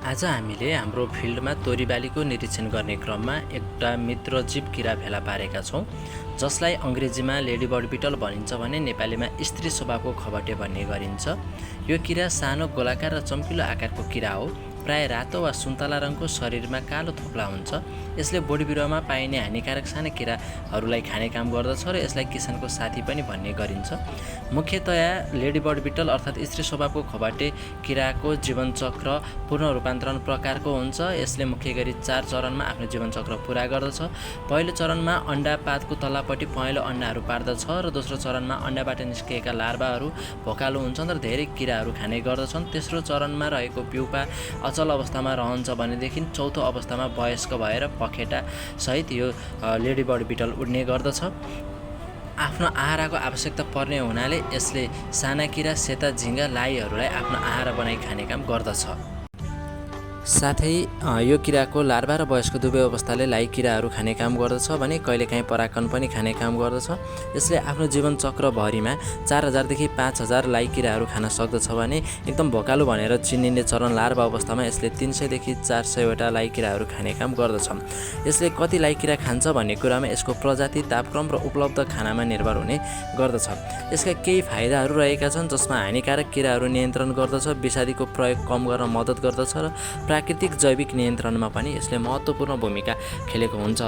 आज हामीले हाम्रो फिल्डमा तोरीबालीको निरीक्षण गर्ने क्रममा एउटा मित्रजीव किरा भेला पारेका छौँ, जसलाई अङ्ग्रेजीमा लेडीबर्ड बिटल भनिन्छ भने नेपालीमा स्त्री स्वभावको खबटे भन्ने गरिन्छ। यो किरा सानो गोलाकार र चम्किलो आकारको किरा हो। प्राय रातो वा सुन्तला रङको शरीरमा कालो थोप्ला हुन्छ। यसले बोडी बिरुवामा पाइने हानिकारक साना किराहरूलाई खाने काम गर्दछ र यसलाई किसानको साथी पनि भन्ने गरिन्छ। मुख्यतया लेडीबर्ड बिटल अर्थात् स्त्री स्वभावको खबाटे किराको जीवनचक्र पूर्ण रूपान्तरण प्रकारको हुन्छ। यसले मुख्य गरी 4 चरणमा आफ्नो जीवनचक्र पुरा गर्दछ। पहिलो चरणमा अन्डा पातको तल्लापट्टि पहेँलो अन्डाहरू पार्दछ र दोस्रो चरणमा अन्डाबाट निस्किएका लार्भाहरू भोकालो हुन्छन् र धेरै किराहरू खाने गर्दछन्। तेस्रो चरणमा रहेको प्युपा अचल अवस्थामा रहन्छ भनेदेखि चौथो अवस्थामा वयस्क भएर पखेटा सहित यो लेडीबर्ड बिटल उड्ने गर्दछ। आफ्नो आहाराको आवश्यकता पर्ने हुनाले यसले साना किरा, सेता, झिँगा, लाईहरूलाई आफ्नो आहारा बनाई खाने काम गर्दछ। साथै यो किराको लार्भा र वयस्क दुवै अवस्थाले लाई किराहरू खाने काम गर्दछ भने कहिलेकाहीँ परागकण पनि खाने काम गर्दछ। यसले आफ्नो जीवनचक्रभरिमा 4000 देखि 5000 लाई किराहरू खान सक्दछ भने एकदम भोकालो भनेर चिनिने चरण लार्भा अवस्थामा यसले 300 देखि 400 वटा लाई किराहरू खाने काम गर्दछ। यसले कति लाई किरा खान्छ भन्ने कुरामा यसको प्रजाति, तापक्रम र उपलब्ध खानामा निर्भर हुने गर्दछ। यसका केही फाइदाहरू रहेका छन्, जसमा हानिकारक किराहरू नियन्त्रण गर्दछ, विषादीको प्रयोग कम गर्न मद्दत गर्दछ र प्राकृतिक जैविक नियन्त्रणमा पनि यसले महत्त्वपूर्ण भूमिका खेलेको हुन्छ।